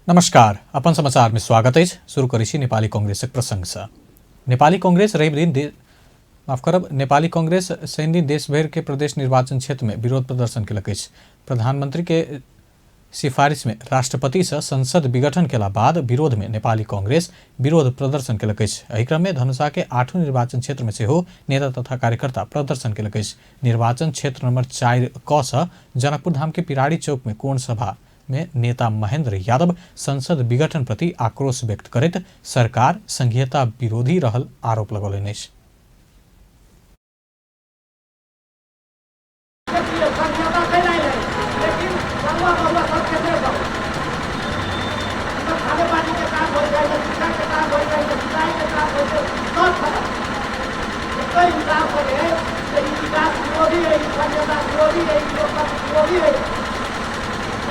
नमस्कार, अपन समाचार में स्वागत है। शुरू करी नेपाली कांग्रेसक प्रसंग से। नेपाली कांग्रेस रवि दिन नेपाली कांग्रेस शनि दिन देशभर के प्रदेश निर्वाचन क्षेत्र में विरोध प्रदर्शन केलक। प्रधानमंत्री के सिफारिश में राष्ट्रपति से संसद विघटन केला बाद विरोध में नेपाली कांग्रेस विरोध प्रदर्शन केलक। एही क्रम में धनुषा के 8 निर्वाचन क्षेत्र में से हो नेता तथा कार्यकर्ता प्रदर्शन केलक। निर्वाचन क्षेत्र नंबर 4 क से जनकपुर धाम के पिराड़ी चौक में कोण सभा में नेता महेंद्र यादव संसद विघटन प्रति आक्रोश व्यक्त करते सरकार संघीयता विरोधी रहल आरोप लगौलनि।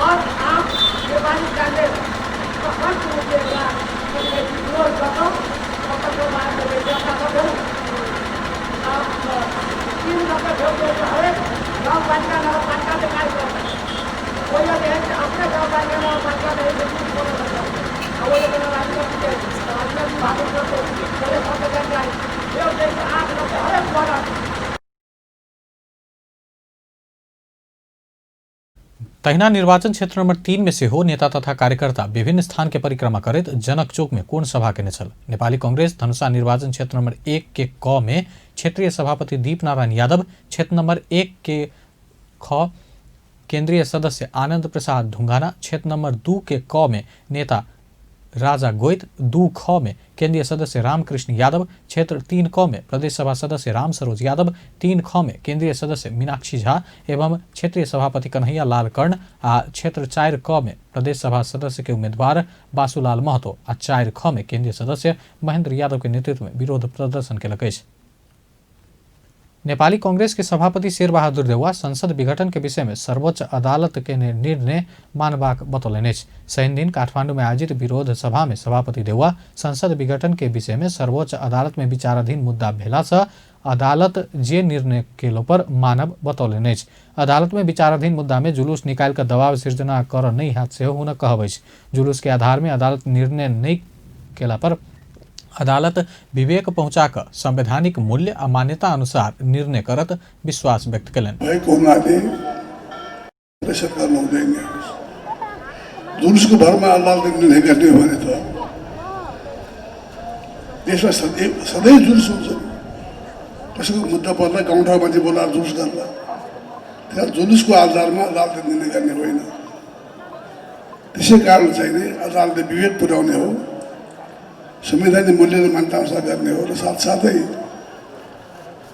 और आप नेपाली कांग्रेस को हर मुद्देमा विरोध गर्छौँ तपाईँको मार्ग बेच्दा सक्छौँ। आप 3 नम्बर ठाउँको हरेक गाउँपालिकाले कार्य गर्छ। कोहीले आफ्नै गाउँपालिका नगरपालिकाले बोल्न सक्छ। अब यो बेला राजनीति भागेको जानकारी यो देशको 8 नम्बर हरेक वडा तहिना निर्वाचन क्षेत्र नंबर 3 में से हो नेता तथा कार्यकर्ता विभिन्न स्थान के परिक्रमा करत जनक चौक में कोण सभा के छल। नेपाली कांग्रेस धनुषा निर्वाचन क्षेत्र नंबर 1 के क में क्षेत्रीय सभापति दीप नारायण यादव, क्षेत्र नंबर 1 के ख केंद्रीय सदस्य आनंद प्रसाद ढुंगाना, क्षेत्र नंबर 2 के क में नेता राजा गोइत, 2 ख में केंद्रीय सदस्य रामकृष्ण यादव, क्षेत्र 3 क में प्रदेश सभा सदस्य राम सरोज यादव, 3 ख में केंद्रीय सदस्य मीनाक्षी झा एवं क्षेत्रीय सभापति कन्हैया लाल कर्ण आ क्षेत्र 4 क में प्रदेश सभा सदस्य के उम्मीदवार बासुलाल महतो आ 4 ख में केंद्रीय सदस्य महेंद्र यादव के नेतृत्व में विरोध प्रदर्शन केलक। नेपाली कांग्रेस के सभापति शेरबहादुर देउवा संसद विघटन के विषय में सर्वोच्च अदालत के निर्णय मानबाक बतौलनि। शनि दिन काठमांडू में आयोजित विरोध सभा में सभापति देउवा संसद विघटन के विषय में सर्वोच्च अदालत में विचाराधीन मुद्दा भेला से अदालत जे निर्णय केलो पर मानव बतौलनि। अदालत में विचाराधीन मुद्दा में जुलूस निकाल कर दबाव सृजना कर नहीं हाथ से हुन कहबै। जुलूस के आधार में अदालत निर्णय नहीं केला पर अदालत विवेक पहुंचाकर संवैधानिक मूल्य और मान्यता अनुसार निर्णय करत विश्वास व्यक्त कलन। जुलूसको भरमा अदालतले निर्णय गर्ने हो भने त देशमा सधैँ जुलुस हुन्छ। कसैको मुद्दा पर्दा गाउँठाउँ मान्छे बोलाएर जुलुस गर्ला। त्यहाँ जुलुसको आधारमा अदालतले निर्णय गर्ने होइन। त्यसै कारण चाहिँ अदालतले विवेक पुर्याउने हो, संवैधानिक मूल्य र मान्यता अनुसार गर्ने हो र साथसाथै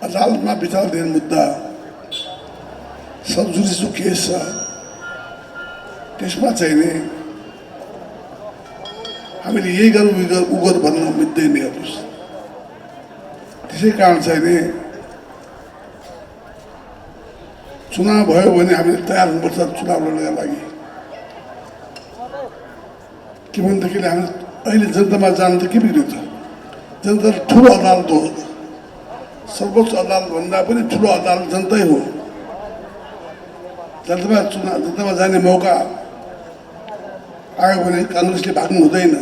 अदालतमा विचाराधीन मुद्दा सब जुडिसियल केस छ त्यसमा चाहिँ नि हामीले यही गरौँ उ गरौँ भन्न मिल्दैन हेर्नुहोस्। त्यसै कारण चाहिँ नि चुनाव भयो भने हामीले तयार हुनुपर्छ चुनाव लड्नका लागि। के भनेदेखि हामी अहिले जनतामा जानु त के बिग्रियो त? जनता ठुलो अदालत हो। सर्वोच्च अदालत भन्दा पनि ठुलो अदालत जनतै हो। जनतामा जाने मौका आयो भने कांग्रेसले भाग्नु हुँदैन।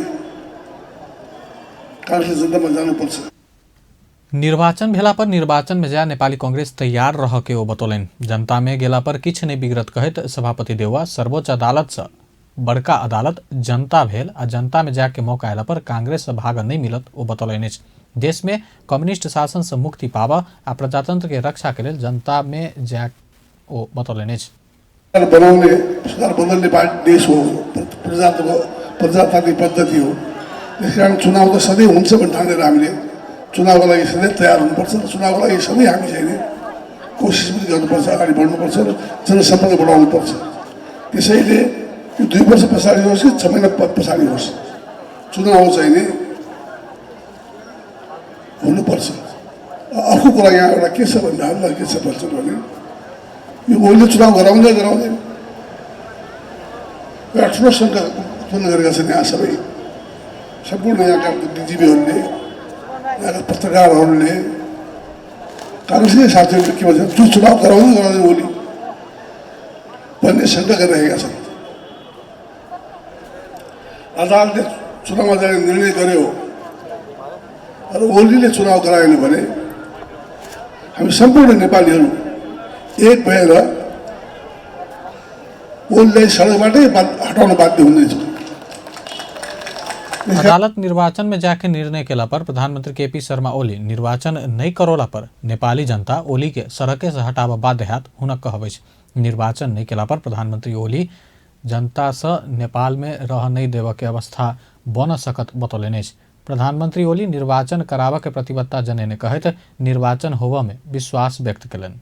कांग्रेसले जनतामा जानुपर्छ। निर्वाचन भेला पर निर्वाचन में जा नेपाली कांग्रेस तैयार रह के ओ बतौलन। जनता में गेला पर किछ नहीं बिगड़त कहत सभापति देउवा सर्वोच्च अदालत से बड़का अदालत जनता भेल आ जनता में जाके मौका आयला पर कांग्रेस से भाग नहीं मिलत ओ बतौलनि। देश में कम्युनिस्ट शासन से मुक्ति पावा आ प्रजातंत्र के रक्षा के लिए जनता में जा ओ बतौलनि। बनाउने सरकार बदल्ने देश हो, प्रजातान्त्रिक पद्धति हो। त्यसकारण चुनाव त सधैँ हुन्छ भन्ने ठानेर हामीले चुनावको लागि सधैँ तयार हुनुपर्छ। चुनावको लागि सधैँ हामी चाहिँ कोसिस पनि गर्नुपर्छ, अगाडि बढ्नुपर्छ र जनसम्पर्क बढाउनुपर्छ। त्यसैले 2 वर्ष पछाडि होस् कि 6 महिना पछाडि होस् चुनाव चाहिँ नि हुनुपर्छ। अर्को कुरा यहाँ एउटा के छ भन्दा हामीलाई के छ भन्छ भने यो ओइले चुनाव गराउँदै एउटा ठुलो सङ्ख्या उत्पन्न गरेका छन् यहाँ सबै सम्पूर्ण यहाँका बुद्धिजीवीहरूले, यहाँका पत्रकारहरूले, कांग्रेसकै साथीहरूले के भन्छ जो चुनाव गराउँदै भोलि भन्ने शङ्का गरिरहेका छन्। अदालतले चुनावमा जाने निर्णय गर्यो र ओलीले चुनाव गराएन भने हामी सम्पूर्ण नेपालीहरू एक भएर ओलीलाई सडकबाटै हटाउन बाध्य हुनेछौँ। अदालत निर्वाचन में जाके निर्णय केला पर प्रधानमंत्री केपी शर्मा ओली निर्वाचन नहीं करोला पर नेपाली जनता ओली के सड़के से हटाव बाध्य हैत हुनक कहबै। निर्वाचन नहीं केला पर प्रधानमंत्री ओली जनता से नेपाल में रह नहीं देव के अवस्था बन सकत बतौलेने। प्रधानमंत्री ओली निर्वाचन कराव के प्रतिबद्धता जनेने कहत निर्वाचन होव में विश्वास व्यक्त कलन।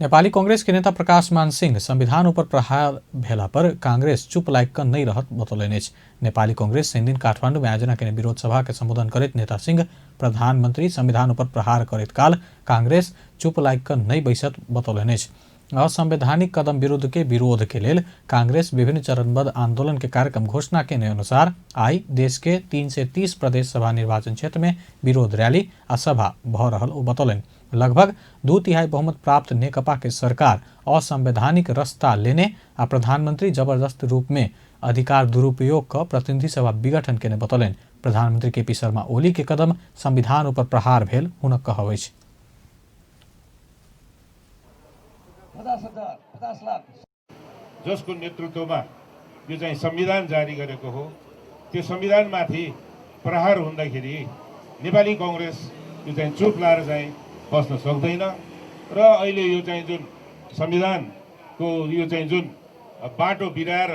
नेपाली कांग्रेस के नेता प्रकाश मान सिंह संविधान ऊपर प्रहार भेला पर कांग्रेस चुप लायक नहीं रहत बतौलेने। नेपाली कांग्रेस दिन काठमाडौँ में आयोजना के विरोध सभा के संबोधन करत नेता सिंह प्रधानमंत्री संविधान ऊपर प्रहार करत काल कांग्रेस चुप लायक नहीं बैसत बतौलेने। असंवैधानिक कदम विरुद्ध के विरोध के लेल कांग्रेस विभिन्न चरणबद्ध आंदोलन के कार्यक्रम घोषणा के अनुसार आई देश के 330 प्रदेश सभा निर्वाचन क्षेत्र में विरोध रैली आ सभा भ रहल बतौलन। लगभग 2/3 बहुमत प्राप्त नेकपा के सरकार असंवैधानिक रास्ता लेने आ प्रधानमंत्री जबरदस्त रूप में अधिकार दुरुपयोग का प्रतिनिधि सभा विघटन के बतौलन। प्रधानमंत्री केपी शर्मा ओली के कदम संविधान ऊपर प्रहार भेल हुनक कहबै। 50 लाख जसको नेतृत्वमा यो चाहिँ संविधान जारी गरेको हो, त्यो संविधानमाथि प्रहार हुँदाखेरि नेपाली कांग्रेस यो चाहिँ चुप लाएर चाहिँ बस्न सक्दैन र अहिले यो चाहिँ जुन संविधानको यो चाहिँ जुन बाटो बिराएर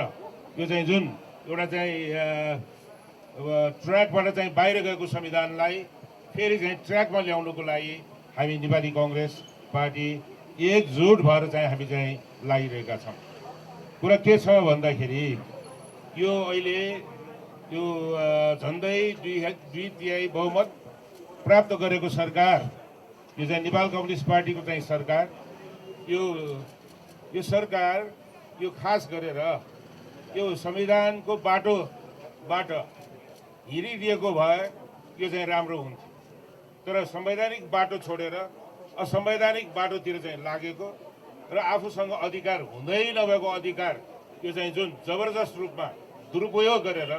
यो चाहिँ जुन एउटा चाहिँ ट्र्याकबाट चाहिँ बाहिर गएको संविधानलाई फेरि चाहिँ ट्र्याकमा ल्याउनको लागि हामी नेपाली कांग्रेस पार्टी एकजुट भएर चाहिँ हामी चाहिँ लागिरहेका छौँ। कुरा के छ भन्दाखेरि यो अहिले यो झन्डै 2/3 बहुमत प्राप्त गरेको सरकार यो चाहिँ नेपाल कम्युनिस्ट पार्टीको चाहिँ सरकार यो सरकार यो खास गरेर यो संविधानको बाटोबाट हिँडिदिएको भए यो चाहिँ राम्रो हुन्थ्यो, तर संवैधानिक बाटो छोडेर असंवैधानिक बाटोतिर चाहिँ लागेको र आफूसँग अधिकार हुँदै नभएको अधिकार यो चाहिँ जुन जबरजस्त रूपमा दुरुपयोग गरेर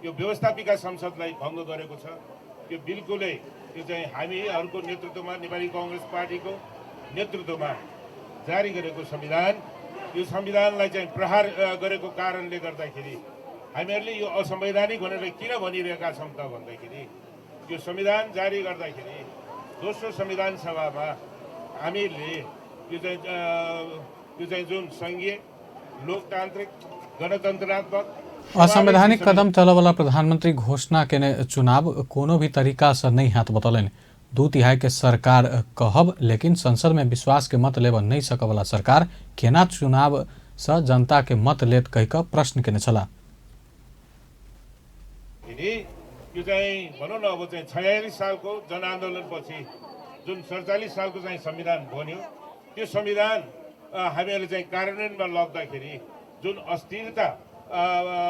यो व्यवस्थापिका संसदलाई भङ्ग गरेको छ। यो बिल्कुलै यो चाहिँ हामीहरूको नेतृत्वमा नेपाली कांग्रेस पार्टीको नेतृत्वमा जारी गरेको संविधान, यो संविधानलाई चाहिँ प्रहार गरेको कारणले गर्दाखेरि हामीहरूले यो असंवैधानिक भनेर किन भनिरहेका छौँ त भन्दाखेरि यो संविधान जारी गर्दाखेरि दोस्रो संविधान सभामा हामीहरूले यो चाहिँ जुन संघीय लोकतान्त्रिक गणतन्त्रात्मक असंवैधानिक कदम चलवाला प्रधानमंत्री घोषणा के चुनाव कोनो भी तरीका से नहीं हाथ बतौलन। 2/3 के सरकार कहब लेकिन संसद में विश्वास के मत लेव नहीं सकवाला सरकार केना चुनाव से जनता के मत लेत कह प्रश्न केने छला। यो चाहिँ भनौँ न अब चाहिँ 46 सालको जनआन्दोलन पछि जुन 47 सालको चाहिँ संविधान बन्यो, त्यो संविधान हामीहरूले चाहिँ कार्यान्वयनमा लग्दाखेरि जुन अस्थिरता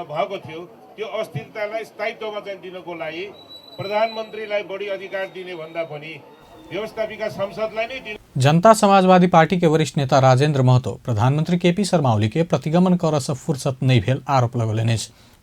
भएको थियो त्यो अस्थिरतालाई स्थायित्वमा चाहिँ दिनको लागि प्रधानमन्त्रीलाई बढी अधिकार दिने भन्दा पनि व्यवस्थापिका संसदलाई नै दिनु। जनता समाजवादी पार्टी के वरिष्ठ नेता राजेंद्र महतो प्रधानमंत्री केपी शर्मा ओली के प्रतिगमन कर से फुर्सत नहीं भेल आरोप लगौलेने।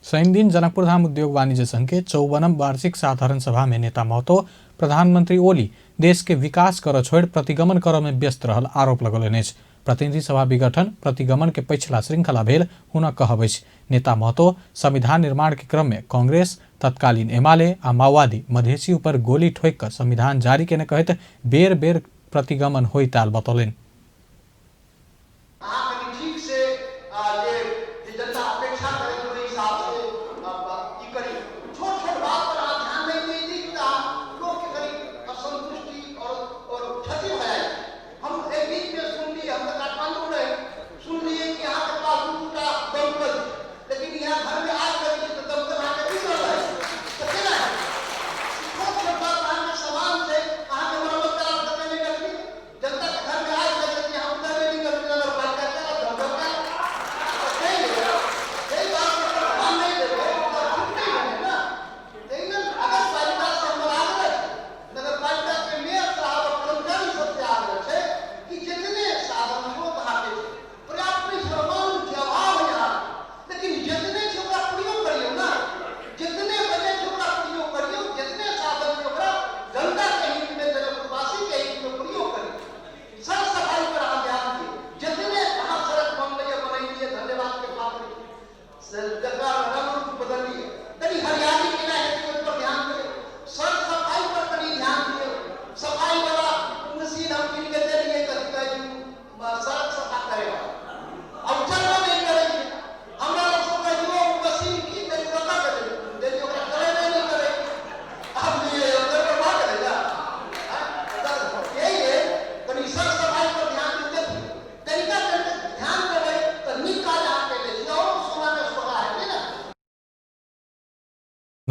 शनि दिन जनकपुर धाम उद्योग वाणिज्य संघ के 54वां वार्षिक साधारण सभा में नेता महतो प्रधानमंत्री ओली देश के विकास कर छोड़ प्रतिगमन कर में व्यस्त रहल आरोप लगौलेने। प्रतिनिधि सभा विघटन प्रतिगमन के पछिला श्रृंखला भेल हुन कहबै। नेता महतो संविधान निर्माण के क्रम में कांग्रेस तत्कालीन एमाले आ माओवादी मधेसी ऊपर गोली ठोक कर संविधान जारी केने कहत बेर बेर प्रतिगमन होई ताल बतौलन।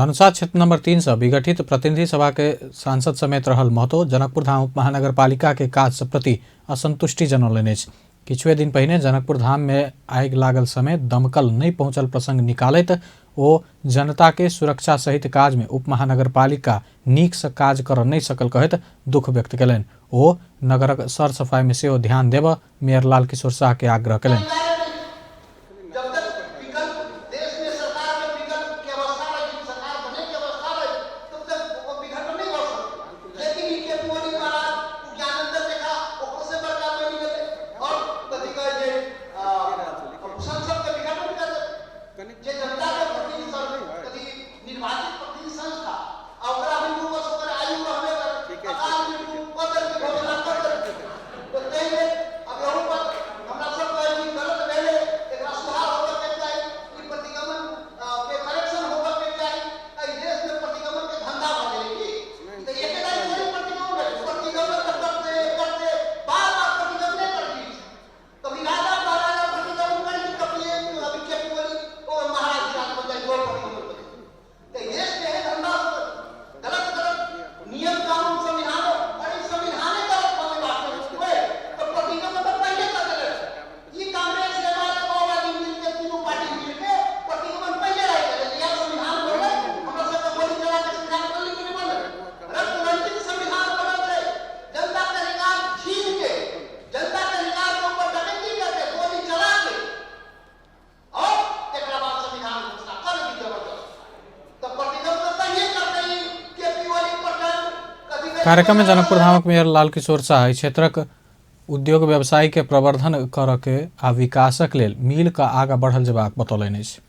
धनुषा क्षेत्र नंबर 3 से विघटित प्रतिनिधि सभा के सांसद समेत रहल महतो जनकपुर धाम उपमहानगरपालिका के काज से प्रति असंतुष्टि जनौलनि अछि। किछुए दिन पहिने जनकपुर धाम में आगि लागल समय दमकल नहीं पहुंचल प्रसंग निकालैत ओ जनता के सुरक्षा सहित काज में उपमहानगरपालिका नीक से काज कर नहीं सकल कहैत दुख व्यक्त कयलनि। ओ नगरक सर सफाई में सेहो ध्यान देब मेयर लाल किशोर शाह के आग्रह कयलनि। कार्यक्रम में जनकपुर धामक मेयर लाल किशोर शाह क्षेत्रक उद्योग व्यवसाय के प्रवर्धन कर के आ विकासक लेल मिल का आगा बढ़ल जेबाक बतौलनि अछि।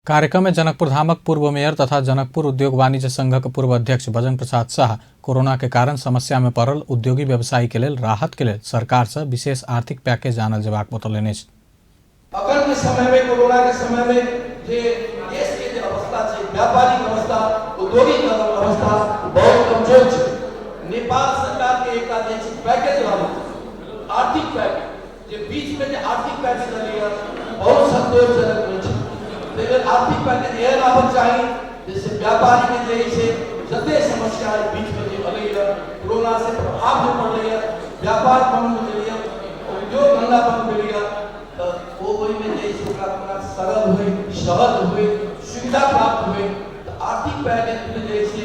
कार्यक्रम में जनकपुर धामक पूर्व मेयर तथा जनकपुर उद्योग वाणिज्य संघक पूर्व अध्यक्ष भजन प्रसाद शाह कोरोना के कारण समस्या में पड़ल उद्योगी व्यवसायी के लेल राहत के लेल सरकार से विशेष आर्थिक पैकेज आनल जेबाक बतौलनि अछि। अखन के समय में कोरोना के समय में जे देश के अवस्था छै, व्यापारिक अवस्था, औद्योगिक अवस्था बहुत कमजोर छै। नेपाल सरकार के एक आदेशिक पैकेज लाना, आर्थिक पैकेज जे बीच में जे आर्थिक पैकेज लिया बहुत संतोषजनक नहीं छै। लेकिन आर्थिक पैकेज एहन आबक चाहिए जैसे व्यापारी के जे जते समस्या बीच में जे अलै कोरोना से प्रभाव में पड़लै, व्यापार बंद हो गेलै, उद्योग धंधा बंद हो गेलै, तो वो ओहि में जे सरल हुए, सहज हुए, सुविधा प्राप्त हुए। तो आर्थिक पैकेज में जैसे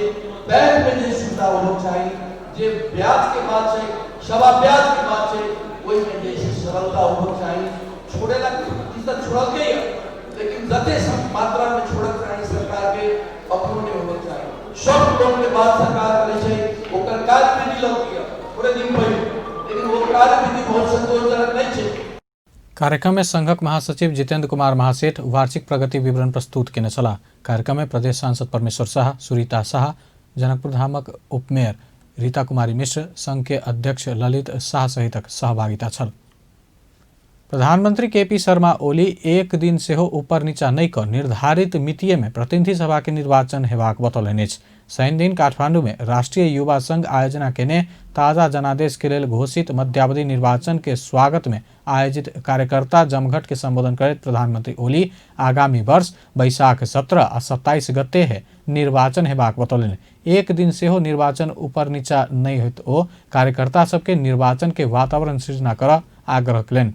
बैंक में जे सुविधा होना चाहिए, जे ब्याज के बाद छै, सवा ब्याज के बाद छै, वही में जैसे सरलता होना चाहिए। छोड़ेला प्रतिशत छोड़ल गई, लेकिन जते मात्रा में छोड़क चाहिए सरकार के अपनो नहीं होना चाहिए। सब लोग के बाद सरकार करे छै, ओकर कार्यविधि लग गया पूरे दिन पहले, लेकिन वो कार्यविधि बहुत संतोषजनक नहीं छै। कार्यक्रम में संघक महासचिव जितेंद्र कुमार महासेठ वार्षिक प्रगति विवरण प्रस्तुत केने छलाह। कार्यक्रम में प्रदेश सांसद परमेश्वर शाह, सुरीता शाह, जनकपुर धामक उपमेयर रीता कुमारी मिश्र, संघ के अध्यक्ष ललित शाह सहितक सहभागिता छल। प्रधानमंत्री केपी शर्मा ओली एक दिन सेहो ऊपर नीचा नहीं कर निर्धारित मितिये में प्रतिनिधि सभा के निर्वाचन हेबाक बतौलनि अछि। शनि दिन काठमांडू में राष्ट्रीय युवा संघ आयोजना केने ताजा जनादेश के लेल घोषित मध्यावधि निर्वाचन के स्वागत में आयोजित कार्यकर्ता जमघट के संबोधन करैत प्रधानमंत्री ओली आगामी वर्ष बैसाख 17 आ 27 गते है निर्वाचन हेबाक बतौलनि। एक दिन सेहो निर्वाचन ऊपर नीचा नहीं होइत ओ कार्यकर्ता सबके निर्वाचन के वातावरण सृजना कर आग्रह कयलनि।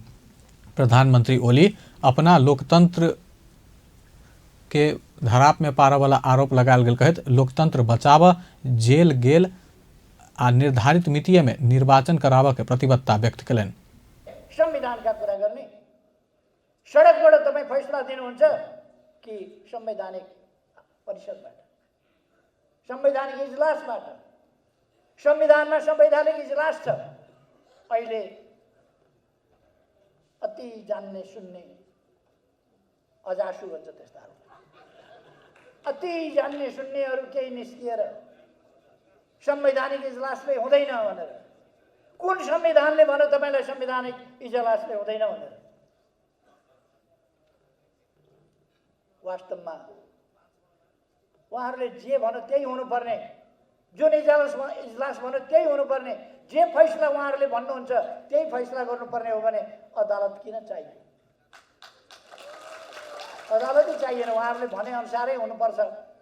प्रधानमंत्री ओली अपना लोकतंत्र के धराप में पारा वाला आरोप लगायल गेल कहत लोकतंत्र बचाव, जेल गेल आ निर्धारित मितिये में निर्वाचन कराव के प्रतिबद्धता व्यक्त कयलनि। संविधानका कुरा गर्ने, सडकबाट तपाईँ फैसला दिनुहुन्छ कि संवैधानिक परिषदबाट, संवैधानिक इजलासबाट? संविधानमा संवैधानिक इजलास छ। अहिले अति जान्ने सुन्ने अजासु भन्छ त्यस्ताहरू अति जान्ने सुन्नेहरू केही निस्किएर संवैधानिक इजलासले हुँदैन भनेर, कुन संविधानले भन्यो तपाईँलाई संवैधानिक इजलासले हुँदैन भनेर? वास्तवमा उहाँहरूले जे भन्यो त्यही हुनुपर्ने, जुन इजलास भन्यो त्यही हुनुपर्ने, जे फैसला उहाँहरूले भन्नुहुन्छ त्यही फैसला गर्नुपर्ने हो भने अदालत किन चाहियो? अदालतै चाहिएन। उहाँहरूले भने अनुसारै हुनुपर्छ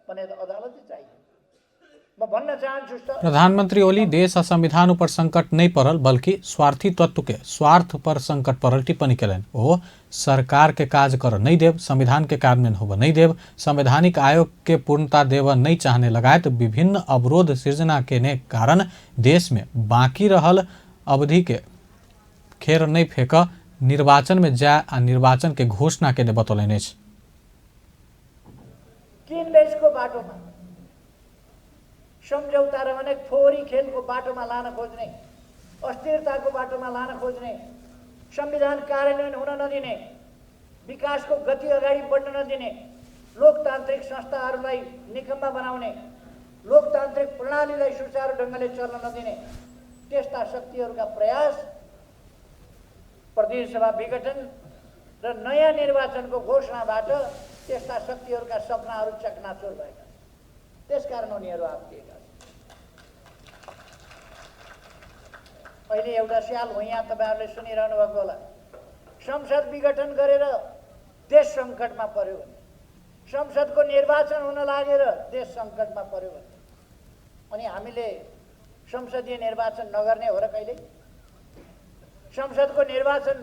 भने अदालतै चाहिए। म भन्न चाहन्छु प्रधानमंत्री ओली देश आ संविधान ऊपर संकट नहीं पड़ल बल्कि स्वार्थी तत्व के स्वार्थ पर संकट पड़ल टिप्पणी कलन। ओ सरकार के काज कर नहीं देव, संविधान के कार्यान्वयन होब नहीं देव, संवैधानिक आयोग के पूर्णता देव नहीं चाहने लगायत विभिन्न अवरोध सृजना के ने कारण देश में बाकी रहल अवधि के खेर नहीं फेंक निर्वाचन में जाए आ निर्वाचन के घोषणा के ने बतौलनि। किनबेचको बाटोमा सम्झौता र अनेक फोहोरी खेलको बाटोमा लान खोज्ने, अस्थिरताको बाटोमा लान खोज्ने, संविधान कार्यान्वयन हुन नदिने, विकासको गति अगाडि बढ्न नदिने, लोकतान्त्रिक संस्थाहरूलाई निकम्मा बनाउने, लोकतान्त्रिक प्रणालीलाई सुचारू ढङ्गले चल्न नदिने त्यस्ता शक्तिहरूका प्रयास प्रदेश सभा विघटन र नयाँ निर्वाचनको घोषणाबाट त्यस्ता शक्तिहरूका सपनाहरू चकनाचुर भएका, त्यसकारण उनीहरू आत्तिएका। अहिले एउटा स्याल हो, यहाँ तपाईँहरूले सुनिरहनु भएको होला, संसद विघटन गरेर देश सङ्कटमा पर्यो भने, संसदको निर्वाचन हुन लागेर देश सङ्कटमा पर्यो भने अनि हामीले संसदीय निर्वाचन नगर्ने हो र कहिले? संसदको निर्वाचन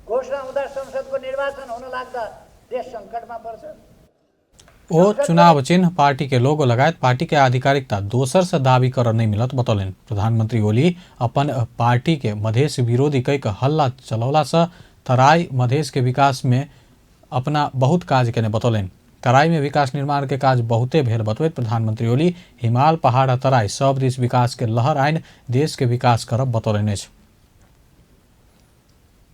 घोषणा हुँदा, संसदको निर्वाचन हुन लाग्दा देश संकटमा पर्छ। ओ चुनाव चिन्ह पार्टी के लोगो लगायत पार्टी के आधिकारिकता दोसर से दावी कर नहीं मिलत बतौलन। प्रधानमंत्री ओली अपन पार्टी के मधेश विरोधी कई हल्ला चलौला से तराई मधेश के विकास में अपना बहुत काज के बतौलन। तराई में विकास निर्माण के काज बहुते भेल बतवैत प्रधानमंत्री ओली हिमाल पहाड़ तराई सब दिस विकास के लहर आइन देश के विकास करब बतौलन।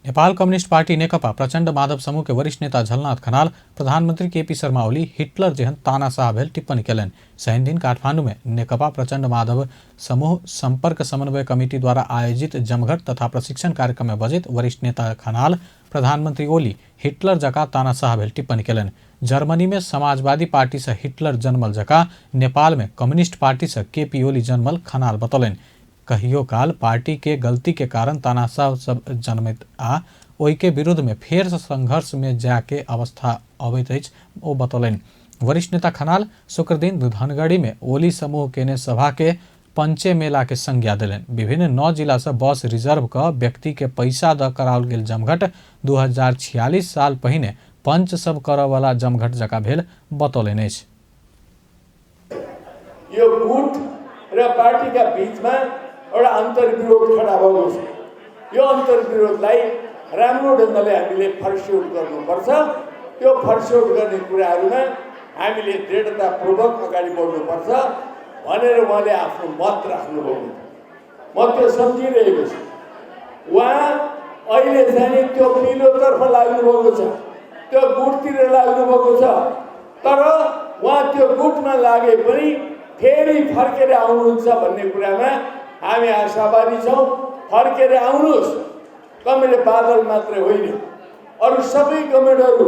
नेपाल कम्युनिस्ट पार्टी नेकपा प्रचण्ड माधव समूह के वरिष्ठ नेता झलनाथ खनाल प्रधानमंत्री केपी शर्मा ओली हिटलर जेहन तानाशाह भेल टिप्पणी कयलनि। शनि दिन काठमांडू में नेकपा प्रचण्ड माधव समूह संपर्क समन्वय कमिटी द्वारा आयोजित जमघट तथा प्रशिक्षण कार्यक्रम में बजैत वरिष्ठ नेता खनाल प्रधानमंत्री ओली हिटलर जका तानाशाह भेल टिप्पणी कयलनि। जर्मनी में समाजवादी पार्टी से हिटलर जन्मल जका नेपाल में कम्युनिस्ट पार्टी से केपी ओली जन्मल खनाल बतौलनि। कहियो काल पार्टी के गलती के कारण तानाशाह सब जन्मित आ ओई के विरुद्ध में फेर संघर्ष में जाके अवस्था अवैत अछि ओ बतौलनि। वरिष्ठ नेता खनाल शुक्र दिन धनगढ़ी में ओली समूह केने सभा के पंचे मेला के संज्ञा दिलनि। विभिन्न 9 जिला से बस रिजर्व क व्यक्ति के पैसा द कराओल गेल जमघट 2046 साल पहिने पंच सब करऽ वाला जमघट जका भेल बतौलनि अछि। यो गुट र पार्टीका बीचमा एउटा अन्तर्विरोध खडा भएको छ। यो अन्तर्विरोधलाई राम्रो ढङ्गले हामीले फर्स्यौट गर्नुपर्छ। त्यो फर्स्यौट गर्ने कुराहरूमा हामीले दृढतापूर्वक अगाडि बढ्नुपर्छ भनेर उहाँले आफ्नो मत राख्नुभएको छ। म त्यो सम्झिरहेको छु। उहाँ अहिले चाहिँ त्यो पिलोतर्फ लाग्नुभएको छ, त्यो गुटतिर लाग्नुभएको छ। तर उहाँ त्यो गुटमा लागे पनि फेरि फर्केर आउनुहुन्छ भन्ने कुरामा हामी आशावादी छौँ। फर्केर आउनुहोस्, कमेड बादल मात्रै होइन, अरू सबै कमेडहरू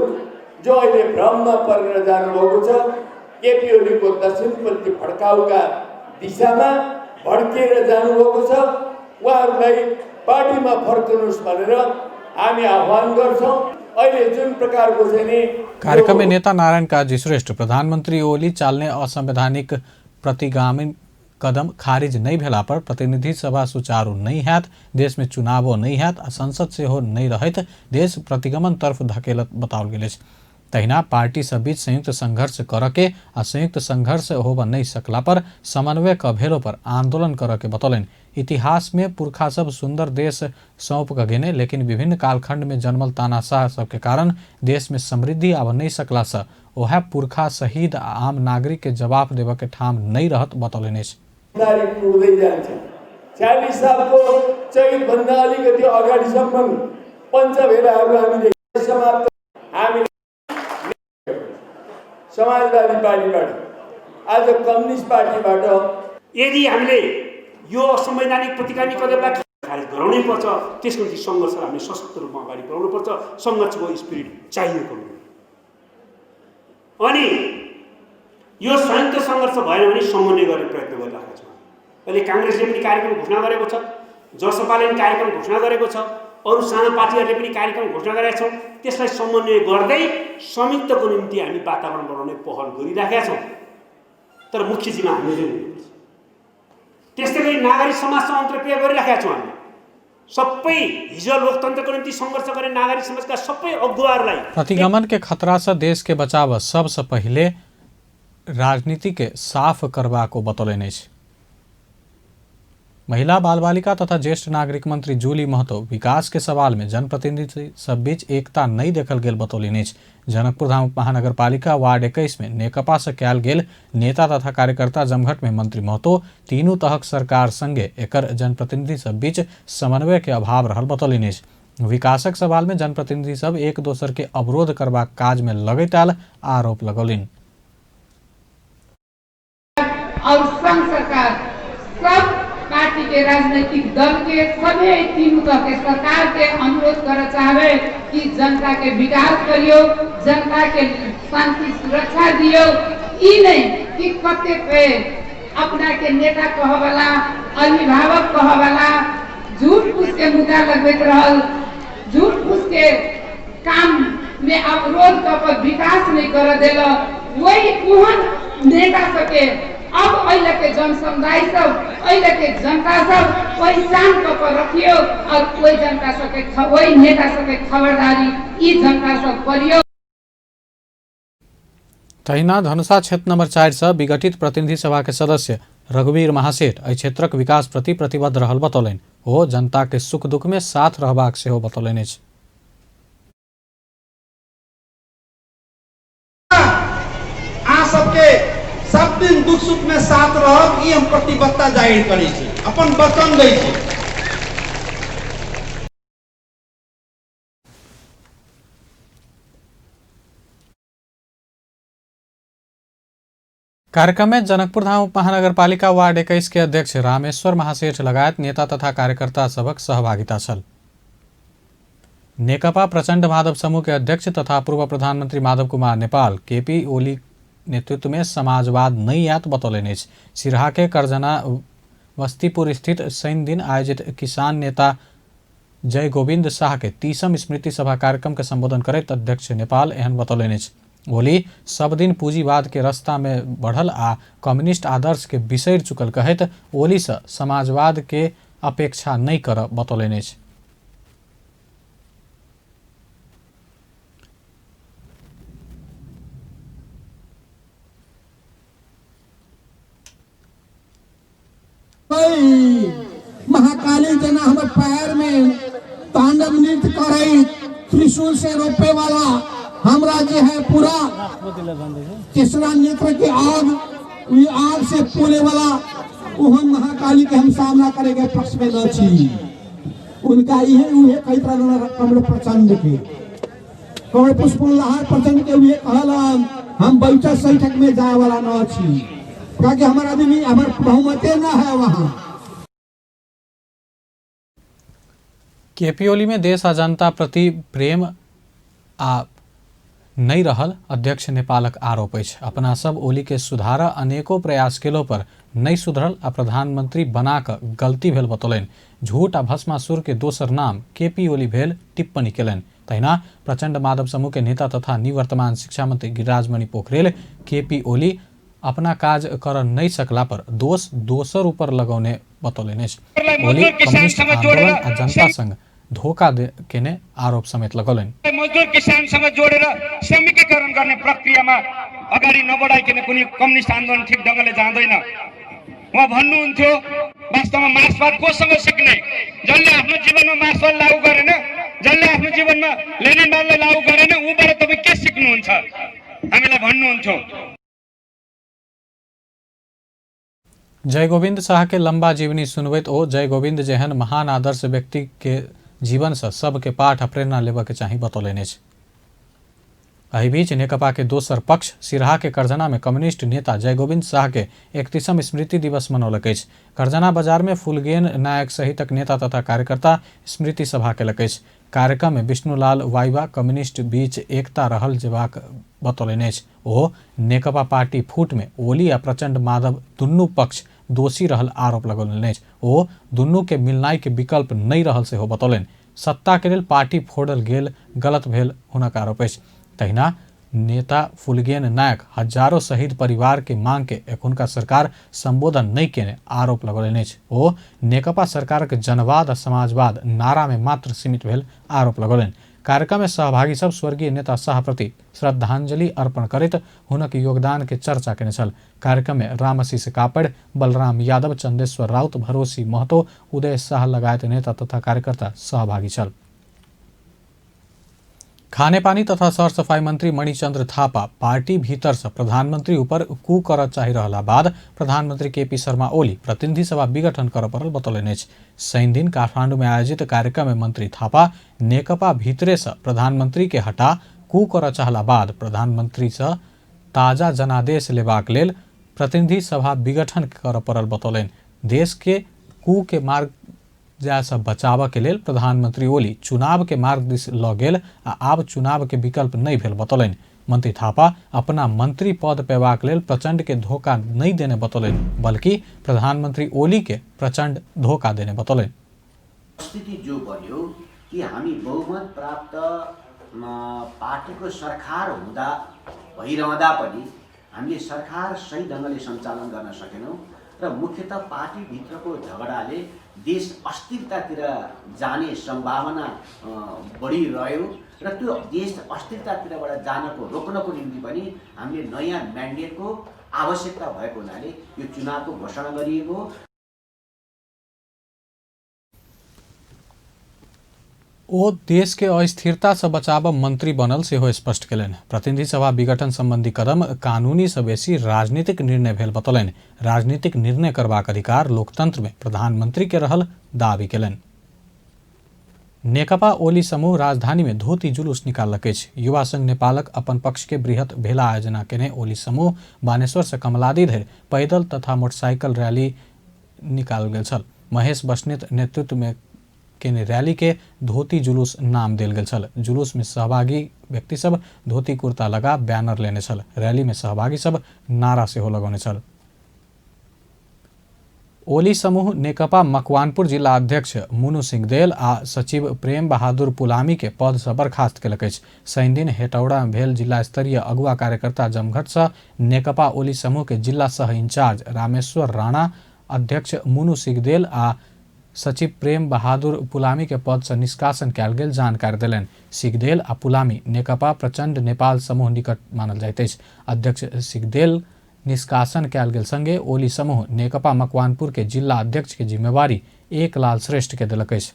जो अहिले भ्रममा परेर जानुभएको छ, केपी ओलीको दक्षिणपन्थी भड्काउका दिशामा भड्किएर जानुभएको छ, उहाँहरूलाई पार्टीमा फर्कनुहोस् भनेर हामी आह्वान गर्छौँ। अहिले जुन प्रकारको चाहिँ कार्यक्रम में नेता नारायण काजी श्रेष्ठ प्रधानमंत्री ओली चालने असंवैधानिक प्रतिगामी कदम खारिज नहीं भेला पर प्रतिनिधि सभा सुचारू नहीं हैत, देश में चुनावो नहीं हैत आ संसद से हो नहीं रहत देश प्रतिगमन तरफ धकेलत बताओल गेल। तहिना पार्टी सब बीच संयुक्त संघर्ष करके आ संयुक्त संघर्ष होब नहीं सकला पर समन्वय क भेलो पर आंदोलन करके बतौलन। इतिहास में पुरखा सब सुंदर देश सौंप क गेने, लेकिन विभिन्न कालखंड में जन्मल तानाशाह सब के कारण देश में समृद्धि आब नहीं सकला से ओह पुरखा शहीद आम नागरिक के जवाब देव के ठाम नहीं रहत बतौलन। 40 सालको चैतभन्दा अलिकति अगाडिसम्म पञ्चभेलाहरू हामीले समाप्त, हामीले समाजवादी पार्टीबाट आज कम्युनिस्ट पार्टीबाट यदि हामीले यो असंवैधानिक प्रतिगामी कदमलाई खारेज गराउनै पर्छ, त्यसको निम्ति सङ्घर्षलाई हामीले सशक्त रूपमा अगाडि बढाउनुपर्छ। सङ्घर्षको स्पिरिट चाहिएको हो। अनि यो संयुक्त सङ्घर्ष भएन भने समन्वय गर्ने प्रयत्न गरिरहेको छ। अहिले काङ्ग्रेसले पनि कार्यक्रम घोषणा गरेको छ, जसपाले पनि कार्यक्रम घोषणा गरेको छ, अरू साना पार्टीहरूले पनि कार्यक्रम घोषणा गरेका छौँ। त्यसलाई समन्वय गर्दै संयुक्तको निम्ति हामी वातावरण बनाउने पहल गरिराखेका छौँ। तर मुख्य जिम्मा हामीले हुनुपर्छ। त्यस्तै गरी नागरिक समाजसँग अन्तर्क्रिया गरिराखेका छौँ। हामी सबै हिजो लोकतन्त्रको निम्ति सङ्घर्ष गर्ने नागरिक समाजका सबै अगुवाहरूलाई प्रतिगमन के खतरा से देश के बचाव सबसे पहले राजनीति के साफ करवा को बतौलनि अछि। महिला बाल बालिका तथा ज्येष्ठ नागरिक मंत्री जूली महतो विकास के सवाल में जनप्रतिनिधि सब बीच एकता नहीं देखल गेल बतौलनि अछि। जनकपुर धाम महानगरपालिका वार्ड 21 में नेकपा से कयल गेल नेता तथा कार्यकर्ता जमघट में मंत्री महतो तीनू तहक सरकार संगे एकर जनप्रतिनिधि सब बीच समन्वय के अभाव रहल बतौलनि अछि। विकासक सवाल में जनप्रतिनिधि सब एक दोसर के अवरोध करबाक काज में लगैताल आरोप लगौलनि। और संघ सरकार सब पार्टी के राजनीतिक दल के सभी तीनों तह के सरकार के अनुरोध कर चाहे कि जनता के विकास करियो, जनता के शांति सुरक्षा दियो। ई नहीं कि कते पे अपना के नेता कह वाला, अभिभावक कह वाला झूठ फूस के मुद्दा लगबैत रहल, झूठ फूस के काम में अवरोध कर विकास नहीं कर देल। वही उहन नेता सके अब अहिले के जन समुदाय सब, अहिले के जनता सब पहचान कर रखियो और कोई जनता सके वही नेता सके खबरदारी ई जनता सब करियो। तहिना धनुषा क्षेत्र नंबर 4 से विघटित प्रतिनिधि सभा के सदस्य रघुवीर महासेठ एहि क्षेत्रक विकास प्रति प्रतिबद्ध रहल बतौलनि। ओ जनता के सुख दुख में साथ रहबाक सेहो बतौलनि अछि। आ सबके सब दिन दुख सुख में साथ रहब, ई हम प्रतिबद्धता जाहिर करै छी, अपन वचन दै छी। कार्यक्रम में जनकपुर धाम महानगरपालिका वार्ड 21 के अध्यक्ष रामेश्वर महासेठ लगायत नेता तथा कार्यकर्ता सबक सहभागिता छल। नेकपा प्रचंड माधव समूह के अध्यक्ष तथा पूर्व प्रधानमंत्री माधव कुमार नेपाल केपी ओली नेतृत्व में समाजवाद नहीं आत बतौलनि अछि। सिरहा के करजना बस्तीपुर स्थित शनि दिन आयोजित किसान नेता जय गोविंद शाह के 30वीं स्मृति सभा कार्यक्रम के संबोधन करैत अध्यक्ष नेपाल एहन बतौलनि अछि। ओली सब दिन पूंजीवाद के रास्ता में बढ़ल आ कम्युनिस्ट आदर्श के बिसरि चुकल कहैत ओली से समाजवाद के अपेक्षा नहीं कर बतौलनि अछि। महाकाली जना हमारे पैर में तांडव नृत्य करे, त्रिशूल से रोपे वाला हमरा जे है पूरा तीसरा नेत्र के आग, आग से पोले वाला उहन महाकाली के हम सामना करेंगे पक्ष में न छी। उनका ये कई तरह कमल प्रचंड के कमल पुष्पलहार प्रचंड के ये कहलन हम बैठक बैठक में जाए वाला न छी, क्योंकि हमारा आदमी हमारे बहुमते न है वहाँ। केपी ओली में देश आ जनता प्रति प्रेम आ नहीं रहल अध्यक्ष नेपालक आरोप अछि। अपना सब ओली के सुधार अनेको प्रयास केलो पर नहीं सुधरल आ प्रधानमंत्री बना क गलती भेल बतौलनि। झूठ आ भस्मासुर के दोसर नाम केपी ओली भेल टिप्पणी केलनि। तहिना प्रचंड माधव समूह के नेता तथा निवर्तमान शिक्षा मंत्री गिरिराजमणि पोखरेल केपी ओली अपना काज कर नहीं सकला पर दोष दोसर ऊपर लगौने बतौलनि अछि। ओली कम्युनिस्ट आंदोलन आ जनता संग धोखा केने आरोप समेत लगौलनि। मजदूर किसानसँग जोडेर श्रमिकीकरण गर्ने प्रक्रियामा अगाडि नबढाइकन कुनै कम्युनिस्ट आन्दोलन ठिक ढङ्गले जाँदैन। उहाँ भन्नुहुन्थ्यो वास्तवमा मार्क्सवाद कोसँग सिक्ने, जसले आफ्नो जीवनमा मार्क्सवाद लागू गरेन, जसले आफ्नो जीवनमा लेनिनवादलाई लागू गरेन, उबाट तपाईँ के सिक्नुहुन्छ हामीलाई भन्नुहुन्थ्यो। जय गोविंद शाह के लंबा जीवनी सुनबैत ओ जय गोविंद जेहन महान आदर्श व्यक्ति के जीवन से सबके पाठ आ प्रेरणा लेबऽ के चाही बतौलनि अछि। एहि बीच नेकपा के दोसर पक्ष सिराहा के करजना में कम्युनिस्ट नेता जयगोविंद शाह के 31वीं स्मृति दिवस मनौलक अछि। करजना बाजार में फूलगेन नायक सहितक नेता तथा कार्यकर्ता स्मृति सभा केलक अछि। कार्यक्रम में विष्णुलाल वाइबा कम्युनिस्ट बीच एकता रहल जेबाक बतौलनि अछि। ओ नेकपा पार्टी फूट में ओली आ प्रचंड माधव दुनू पक्ष दोषी रहल आरोप लगौलनि अछि। ओ दुनू के मिलनाई के विकल्प नहि रहल सेहो बतौलनि। सत्ता के लेल पार्टी फोड़ल गेल गलत भेल हुनक आरोप अछि। तहिना नेता फूलगेन नायक हजारों शहीद परिवार के मांग के एखुनका सरकार संबोधन नहीं केने आरोप लगौलनि अछि। ओ नेकपा सरकारक जनवाद आ समाजवाद नारा में मात्र सीमित भेल आरोप लगौलनि। कार्यक्रम में सहभागी सब स्वर्गीय नेता शाह प्रति श्रद्धांजलि अर्पण करैत हुनक योगदान के चर्चा केने छल। कार्यक्रम में रामआशीष कापड़, बलराम यादव, चंदेश्वर राउत, भरोसी महतो, उदय शाह लगायत नेता तथा कार्यकर्ता सहभागी छल। खानेपानी तथा सरसफाई मंत्री मणिचंद्र थापा पार्टी भीतर से प्रधानमंत्री ऊपर कू कर चाहि रहला बाद प्रधानमंत्री केपी शर्मा ओली प्रतिनिधि सभा विघटन कर पड़ल बतौलनि अछि। शनि दिन काठमांडू में आयोजित कार्यक्रम में मंत्री थापा नेकपा भीतरे से प्रधानमंत्री के हटा कू कर चाहला बाद प्रधानमंत्री से ताजा जनादेश लेबाक लेल प्रतिनिधि सभा विघटन कर पड़ल बतौलनि। देश के कू के मार्ग से बचाव के लेल प्रधानमंत्री ओली चुनाव के मार्ग दिस ल गेल आ आब चुनाव के विकल्प नहीं भेल बतौलनि। मंत्री थापा अपना मंत्री पद पेबाक लेल प्रचंड के धोखा नहीं देने बतौलनि, बल्कि प्रधानमंत्री ओली के प्रचंड धोखा देने बतौलनि। स्थिति जो बन्यो कि हामी बहुमत प्राप्त पार्टीको सरकार हुँदा भइरहँदा पनि हामीले सरकार सही ढङ्गले सञ्चालन गर्न सकेनौँ र मुख्यतः पार्टी भित्रको झगडाले देश अस्थिरतातिर जाने सम्भावना बढिरह्यो र त्यो देश अस्थिरतातिरबाट जानको रोक्नको निम्ति पनि हामीले नयाँ म्यान्डेटको आवश्यकता भएको हुनाले यो चुनावको घोषणा गरिएको। ओ देश के अस्थिरता से बचाव मंत्री बनल सेहो स्पष्ट केलनि। प्रतिनिधि सभा विघटन संबंधी कदम कानूनी से बेसी राजनीतिक निर्णय भेल बतौलनि। राजनीतिक निर्णय करबाक अधिकार लोकतंत्र में प्रधानमंत्री के रहल दावी केलनि। नेकपा ओली समूह राजधानी में धोती जुलूस निकाललक अछि। युवा संघ नेपालक अपन पक्ष के बृहत भेला आयोजना केने ओली समूह बानेश्वर से कमलादी धरि पैदल तथा मोटरसाइकिल रैली निकाल गेल छल। महेश बस्नेत नेतृत्व में केने रैली के धोती जुलूस नाम देल गेल छल। जुलूस में सहभागी व्यक्ति सब धोती कुर्ता लगा बैनर लेने छल। रैली में सहभागी सब नारा सेहो लगौने छल। ओली समूह नेकपा मकवानपुर जिला अध्यक्ष मुनु सिंहदेल आ सचिव प्रेम बहादुर पुलामी के पद से बर्खास्त केलक अछि। शनि दिन हेटौड़ा में भेल जिला स्तरीय अगुवा कार्यकर्ता जमघट से नेकपा ओली समूह के जिला सह इंचार्ज रामेश्वर राणा, अध्यक्ष मुनु सिंहदेल आ सचिव प्रेम बहादुर पुलामी के पद से निष्कासन कयल गेल जानकारी देलनि। सिंहदेल आ पुलामी नेकपा प्रचंड नेपाल समूह निकट मानल जाइत अछि। अध्यक्ष सिंहदेल निष्कासन कयल गेल संगे ओली समूह नेकपा मकवानपुर के जिला अध्यक्ष के जिम्मेवारी एक लाल श्रेष्ठ के देलक अछि।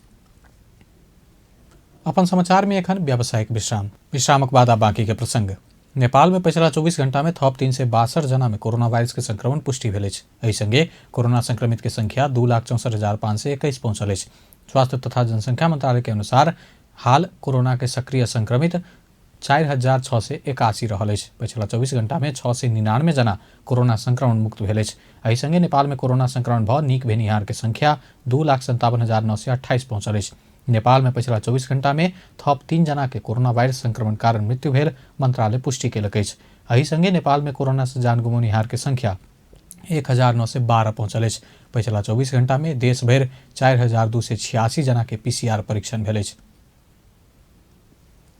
अपन समाचार में एखन व्यावसायिक विश्रामक बाद बाकी के प्रसंग। नेपाल में पिछला 24 घंटा में थप 362 जना में कोरोना वायरस के संक्रमण पुष्टि भेल अछि। एहि संगे कोरोना संक्रमित के संख्या 2,64,521 पहुंचल अछि। स्वास्थ्य तथा जनसंख्या मंत्रालय के अनुसार हाल कोरोना के सक्रिय संक्रमित 4,681 रहल अछि। पिछला 24 घंटा में 699 जना कोरोना संक्रमण मुक्त भेल अछि। एहि संगे नेपाल में कोरोना संक्रमण भ नीक भेनिहार के संख्या 2,57,928 पहुंचल अछि। नेपाल में पिछला 24 घंटा में थप 3 जना के कोरोना वायरस संक्रमण कारण मृत्यु भेल मंत्रालय पुष्टि केलक अछि। एहि संगे नेपाल में कोरोना से जान गुमौनिहार के संख्या 1,912 पहुंचल अछि। पिछला 24 घंटा में देश भरि 4,286 जना के PCR परीक्षण भेल अछि।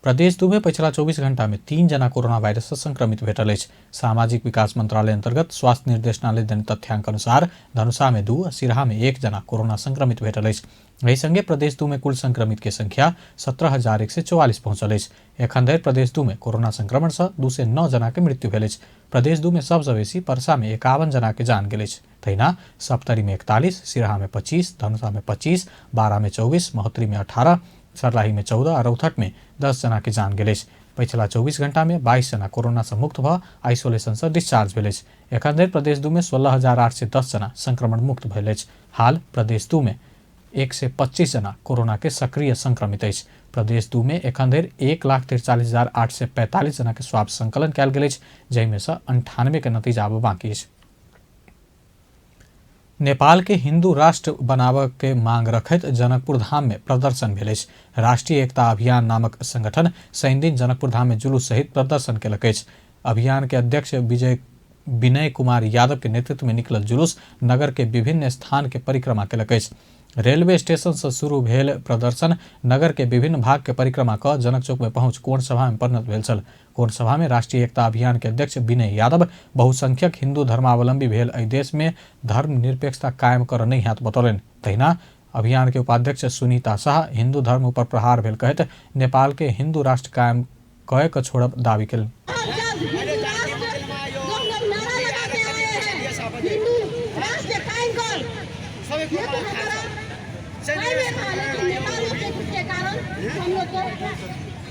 प्रदेश 2 में पिछला 24 घंटा में 3 जना कोरोना वायरस से संक्रमित भेटल अछि। सामाजिक विकास मंत्रालय अंतर्गत स्वास्थ्य निर्देशनालय देने तथ्यांक अनुसार धनुषा में 2, सिराहा में 1 जना कोरोना संक्रमित भेटल अछि। एहि संगे प्रदेश 2 में कुल संक्रमित के संख्या 17,144 पहुंचल अछि। एखन धरि प्रदेश 2 में कोरोना संक्रमण से 209 जना के मृत्यु भेल अछि। प्रदेश 2 में सबसे बेसी परसा में 51 जना के जान गेल अछि। तहिना सप्तरी में 41, सिराहा में 25, धनुषा में 25, बारा में 24, महोत्तरी में 18, सर्लाही में 14 और रौथक में 10 जना के जान गेल अछि। पिछला 24 घंटा में 22 जना कोरोना से मुक्त भ आइसोलेशन से डिस्चार्ज भेल अछि। एखन धरि प्रदेश 2 में 16,810 जना संक्रमण मुक्त भेल अछि। हाल प्रदेश 2 में 125 जना कोरोना के सक्रिय संक्रमित अछि। प्रदेश 2 में एखन धरि 1,43,845 जना के स्वाब संकलन कयल गेल अछि, जाहिमे सँ 98 के नतीजा आब बाकी अछि। नेपाल के हिंदू राष्ट्र बनाबय के मांग रखैत जनकपुर धाम में प्रदर्शन भेल अछि। राष्ट्रीय एकता अभियान नामक संगठन शनि दिन जनकपुर धाम में जुलूस सहित प्रदर्शन केलक अछि। अभियान के अध्यक्ष विनय कुमार यादव के नेतृत्व में निकलल जुलूस नगर के विभिन्न स्थान के परिक्रमा केलक अछि। रेलवे स्टेशन से शुरू भेल प्रदर्शन नगर के विभिन्न भाग के परिक्रमा क जनक चौक में पहुंच कोण सभा में परिणत भेल छल। कोण सभा में राष्ट्रीय एकता अभियान के अध्यक्ष विनय यादव बहुसंख्यक हिंदू धर्मावलंबी भेल एहि देश में धर्म निरपेक्षता कायम कर नहीं हैत बतौलनि। तहिना अभियान के उपाध्यक्ष सुनीता शाह हिंदू धर्म पर प्रहार भेल कहैत नेपाल के हिंदू राष्ट्र कायम कय क छोड़ब दावी केलनि।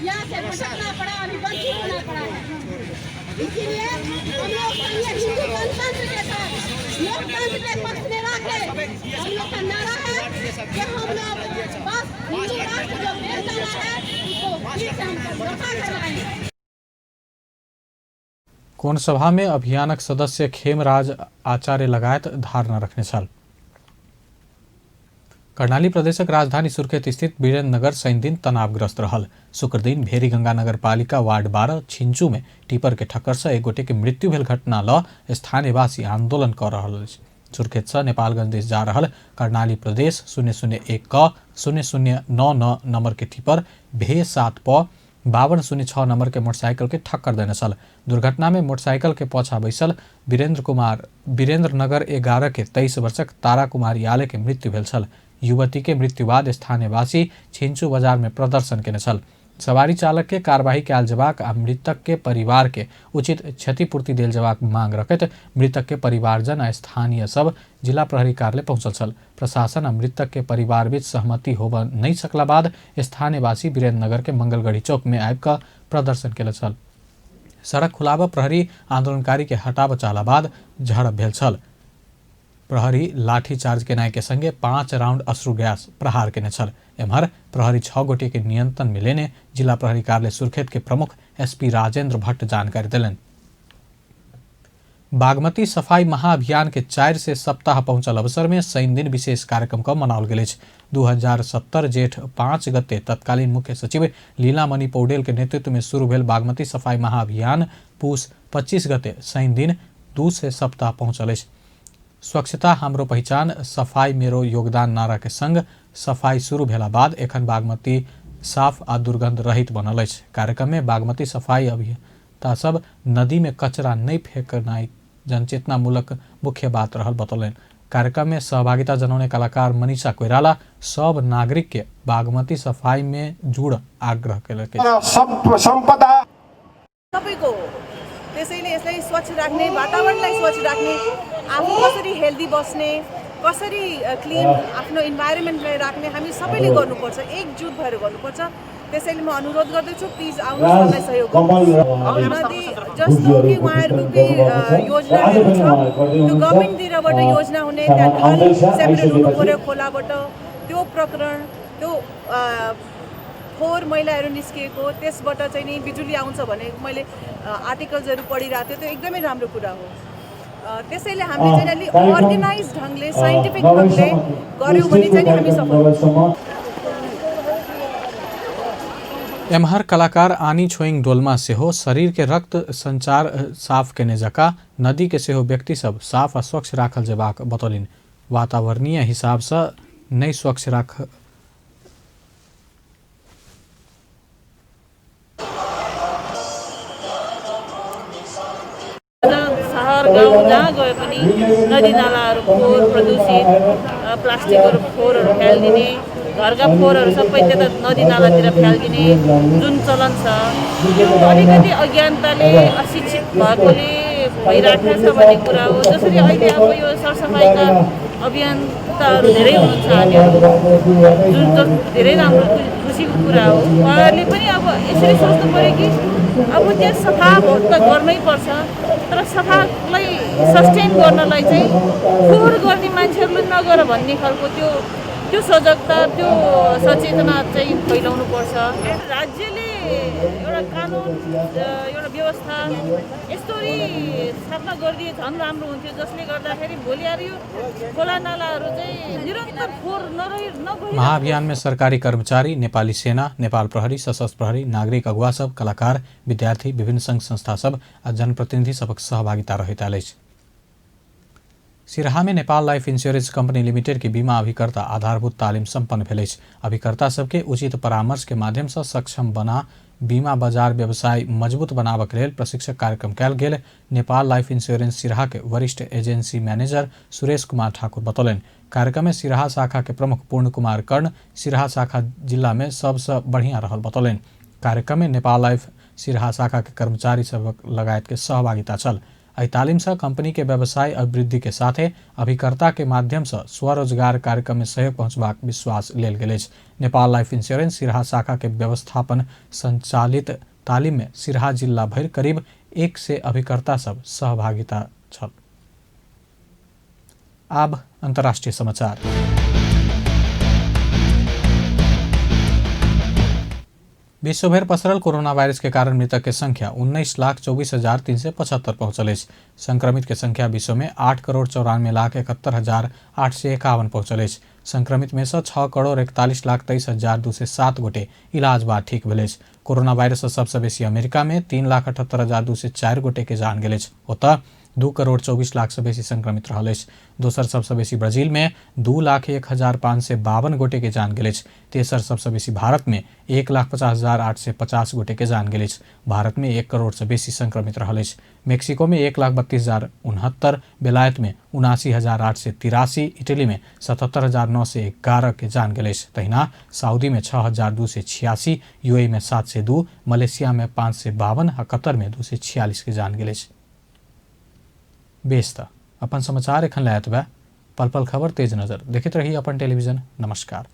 यहाँ से भटकना पड़ा, अभी वंचित होना पड़ा है। इसीलिए हम लोग हिंदू गणतंत्र के साथ लोकतंत्र के पक्ष में रखे हम लोग का नारा है कि हम लोग बस हिंदू राष्ट्र जो भेज रहा है उसको फिर से हम रखा कराएंगे। कोण सभा में अभियानक सदस्य खेमराज आचार्य लगायत धारणा रखने छल। कर्णाली प्रदेशक राजधानी सुर्खेत स्थित वीरेन्द्र नगर शनि दिन तनावग्रस्त रहल। शुक्र दिन भेरी गंगा नगर पालिका वार्ड 12 छिंचू में टिपर के ठक्कर से एक गोटे के मृत्यु भेल घटना ल स्थानीयवासी आंदोलन कर रहल अछि। सुर्खेत से नेपालगंज दिस जा रहल कर्णाली प्रदेश 001 क 0099 नंबर के टिपर भे 7 प 5206 नंबर के मोटरसाइकिल के ठक्कर देने छल। दुर्घटना में मोटरसाइकिल के पाछा बैसल वीरेन्द्र नगर 11 के 23 वर्षक तारा कुमारी आले के मृत्यु भेल छल। युवती के मृत्यु बाद स्थानीयवासी छिंचू बाजार में प्रदर्शन केने छल। सवारी चालक के कार्यवाही कयल जेबाक आ मृतक के परिवार के उचित क्षतिपूर्ति देल जेबाक मांग रखैत मृतक के परिवारजन आ स्थानीय सब जिला प्रहरी कार्यालय पहुंचल छल। प्रशासन आ मृतक के परिवार बीच सहमति होब नहीं सकला बाद स्थानीयवासी वीरेन्द्र नगर के मंगलगढ़ी चौक में आबि कऽ प्रदर्शन केले छल। सड़क खुलाबऽ प्रहरी आंदोलनकारी के हटाबऽ चाहला बाद झड़प भेल छल। प्रहरी लाठीचार्ज केनाई के संगे 5 राउंड अश्रु गैस प्रहार केने छल। एम्हर प्रहरी 6 गोटे के नियंत्रण में लेने जिला प्रहरी कार्यालय सुर्खेत के प्रमुख एसपी राजेंद्र भट्ट जानकारी दिलन। बागमती सफाई महाअभियान के 4 से सप्ताह पहुंचल अवसर में शनि दिन विशेष कार्यक्रम का मनाओल गेल अछि। 2070 जेठ 5 गते तत्कालीन मुख्य सचिव लीलामणि पौडेल के नेतृत्व में शुरू भेल बागमती सफाई महाअभियान पूस 25 गते शनि दिन 2 से सप्ताह पहुंचल अछि। स्वच्छता हमरो पहचान सफाई मेरो योगदान नारा के संग सफाई शुरू भेला बाद एखन बागमती साफ आ दुर्गंध रहित बनल अछि। कार्यक्रम में बागमती सफाई अभियंता सब नदी में कचरा नहीं फेंकनाई जनचेतनामूलक मुख्य बात रहल बतौलन। कार्यक्रम में सहभागिता जनाउने कलाकार मनीषा कोइराला सब नागरिक के बागमती सफाई में जुड़ आग्रह केलक। सम्पदा सबैको त्यसैले यसलाई स्वच्छ राख्ने, वातावरणलाई स्वच्छ राख्ने, आफू कसरी हेल्दी बस्ने, कसरी क्लिन आफ्नो इन्भाइरोमेन्टलाई राख्ने हामी सबैले गर्नुपर्छ, एकजुट भएर गर्नुपर्छ। त्यसैले म अनुरोध गर्दछु प्लिज आउनुहोस् मलाई सहयोग गर्नुहोस्। नदी जस्तो कि उहाँहरूको योजनाहरू छ त्यो गभर्मेन्टतिरबाट योजना हुने, त्यहाँ ढल सेपरेट हुनु पर्यो खोलाबाट, त्यो प्रकरण त्यो फोहोर मैलाहरू निस्किएको त्यसबाट चाहिँ नि बिजुली आउँछ भने मैले आर्टिकल्सहरू पढिरहेको थिएँ, त्यो एकदमै राम्रो कुरा हो। त्यसैले हामीले चाहिँ अलि अर्गनाइज ढङ्गले साइन्टिफिक ढङ्गले गर्यौँ भने चाहिँ हामी सफल। एम्हर कलाकार आनी छोइङ डोलमा से हो शरीर के रक्त संचार साफ केने जका नदी के सेहो व्यक्ति सब साफ आ स्वच्छ राखल जेबाक बतौलिन। वातावरणीय हिसाब से नहीं स्वच्छ राख शहर गाउँ जहाँ गए पनि नदी नालाहरू फोहोर प्रदूषित प्लास्टिकहरू फोहोरहरू फ्यालिदिने, घरका फोहोरहरू सबै त्यता नदी नालातिर फ्यालिदिने जुन चलन छ त्यो अलिकति अज्ञानताले अशिक्षित भएकोले भइरहेको छ भन्ने कुरा हो। जसरी अहिले अब यो सरसफाइका अभियन्ताहरू धेरै हुनुहुन्छ हामीहरू, जुन धेरै राम्रो खुसीको कुरा हो। उहाँहरूले पनि अब यसरी सोच्नु पऱ्यो कि अब त्यहाँ सफा त गर्नै पर्छ, तर सफालाई सस्टेन गर्नलाई चाहिँ फोहोर गर्ने मान्छेहरूले नगर भन्ने खालको त्यो त्यो सजगता त्यो सचेतना चाहिँ फैलाउनुपर्छ। राज्यले एउटा कानुन एउटा व्यवस्था यस्तोरी स्थापना गरिदिए झन् राम्रो हुन्थ्यो, जसले गर्दाखेरि भोलि आएर यो खोला नालाहरू चाहिँ निरन्तर फोहोर नभई। महाअभियान में सरकारी कर्मचारी, नेपाली सेना, नेपाल प्रहरी, सशस्त्र प्रहरी, नागरिक अगुवा सब, कलाकार, विद्यार्थी, विभिन्न संघ संस्था सब आ जनप्रतिनिधि सबक सहभागिता रहैत अछि। सिराहा में Nepal life insurance company limited के बीमा अभिकर्ता आधारभूत तालीम संपन्न भेल अछि। अभिकर्ता सबके उचित परामर्श के माध्यम से सक्षम बना बीमा बाजार व्यवसाय मजबूत बनाबक लेल प्रशिक्षक कार्यक्रम कयल गेल। नेपाल लाइफ इंश्योरेंस सिराहा के वरिष्ठ एजेंसी मैनेजर सुरेश कुमार ठाकुर बतौलन। कार्यक्रम में सिराहा शाखा के प्रमुख पूर्ण कुमार कर्ण सिराहा शाखा जिला में सबसे बढ़िया रहल बतौलन। कार्यक्रम में नेपाल लाइफ सिराहा शाखा के कर्मचारी सब लगायत के सहभागिता छल। एहि तालीम से कंपनी के व्यवसाय अभिवृद्धि के साथे अभिकर्ता के माध्यम से स्वरोजगार कार्यक्रम में सहयोग पहुंचबाक विश्वास लेल गेल अछि। नेपाल लाइफ इंश्योरेंस सिराहा शाखा के व्यवस्थापन संचालित तालीम में सिराहा जिला भर करीब 100 अभिकर्ता सब सहभागिता छल। अब अंतर्राष्ट्रीय समाचार। विश्वभर पसरल कोरोना वायरस के कारण मृतक के संख्या 19,24,375 पहुंचल अछि। संक्रमित के संख्या विश्व में 8,94,71,851 पहुंचल अछि। संक्रमित में से 6,41,23,207 गोटे इलाज बाद ठीक भेल अछि। कोरोना वायरस सबसे बेसी अमेरिका में 3,78,204 गोटे के जान गेल अछि। ओतऽ 2,24,00,000 से बेसी संक्रमित रहल अछि। दोसर सबसे बेसी ब्राजील में 2,01,552 गोटे के जान गेल अछि। तेसर सबसे बेसी भारत में 1,50,850 गोटे के जान गेल अछि। भारत में 1 करोड़ से बेसी संक्रमित रहल अछि। मेक्सिको में 1,32,069, बेलायत में 79,883, इटली में 77,911 के जान गेल अछि। तहिना सऊदी में 6,286, यूएई में 702, मलेशिया में 552 आ कतर में 246 के जान गेल अछि। बेस अपन समाचार एखन लायत बा। पल पल खबर तेज नजर देखते रही अपन टेलीविजन। नमस्कार।